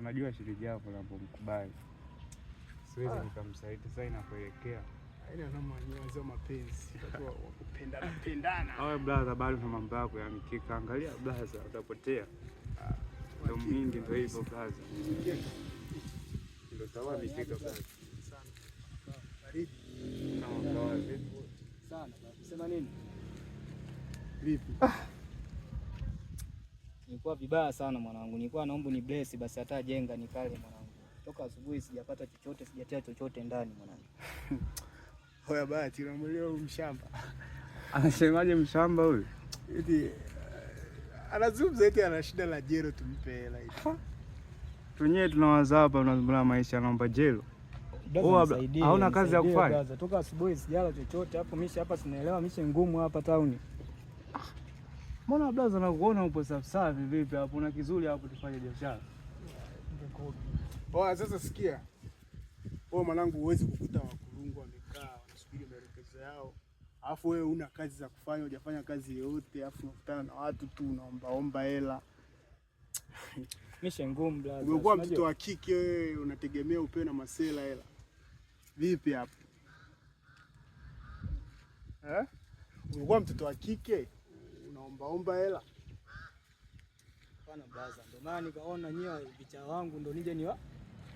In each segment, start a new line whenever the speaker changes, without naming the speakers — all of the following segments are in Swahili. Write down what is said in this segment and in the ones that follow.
Unajua shemeji yako napomkubali siwezi nikamsaliti. Sasa inakuelekea
Haina noma, ni wazee wa mapenzi, watu wa kupendana pendana.
Awe brother, bado na mambo yako ya mikeka. Angalia brother, utapotea. Ndio mingi, ndio hivyo brother,
Mikeka
ndio sawa mikeka brother.
sana. Baridi
Kama kawa vipi?
Sana baba. Sema nini?
vipi?
Nilikuwa vibaya sana mwanangu. Nilikuwa naomba ni bless basi hata jenga nikale mwanangu. Toka asubuhi sijapata chochote, sijatia chochote ndani mwanangu.
Hoya Bahati, unamwelewa huyu mshamba?
Anasemaje mshamba huyu?
Eti anazungumza eti ana shida la jero, tumpe hela eti.
Tunyewe tunawaza hapa, unazungumza maisha, naomba jelo.
Brother,
Oa,
nisaidie,
hauna kazi ya
nisaidie,
kufanya?
brother. Toka asubuhi sijala chochote hapo, mishe hapa sinaelewa, mishe ngumu hapa town.
Mbona brother, nakuona upo safi safi, vipi hapo? Una kizuri hapo, tufanye biashara.
Oa, sasa sikia. Wewe mwanangu, huwezi kukuta wakulungu wamekaa wanasubiri maelekezo yao, alafu wewe una kazi za kufanya, hujafanya kazi yoyote, alafu unakutana na watu tu unaombaomba hela.
Mishe ngumu brother.
Umekuwa
Unajua-
mtoto wa kike wewe, unategemea upewe na masela hela. Vipi hapo eh? Umekuwa mtoto wa kike unaombaomba hela.
Hapana brother, ndio maana nikaona nyie vichaa wangu ndo nije niwa.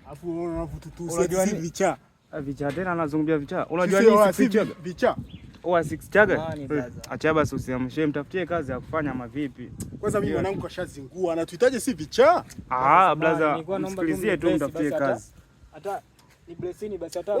Alafu unaona unavyotutusi
Unajua
eti si
nini?
vichaa.
Ah, vichaa tena anazungumzia vichaa. Unajua
Sisi
nini
wa- si
six chaga?
vichaa.
Oa six chaga?
Jamani, brother.
Acha basi usiamshe, mtafutie kazi ya kufanya mavipi?
Kwanza mimi mwanangu kashazingua, anatuhitaji si vichaa.
Ah,
Brother,
brother,
nilikuwa naomba tu
msikilizie tu,
mnibless
mtafutie
basi
kazi.
Hata ni blessini basi hata
Oa,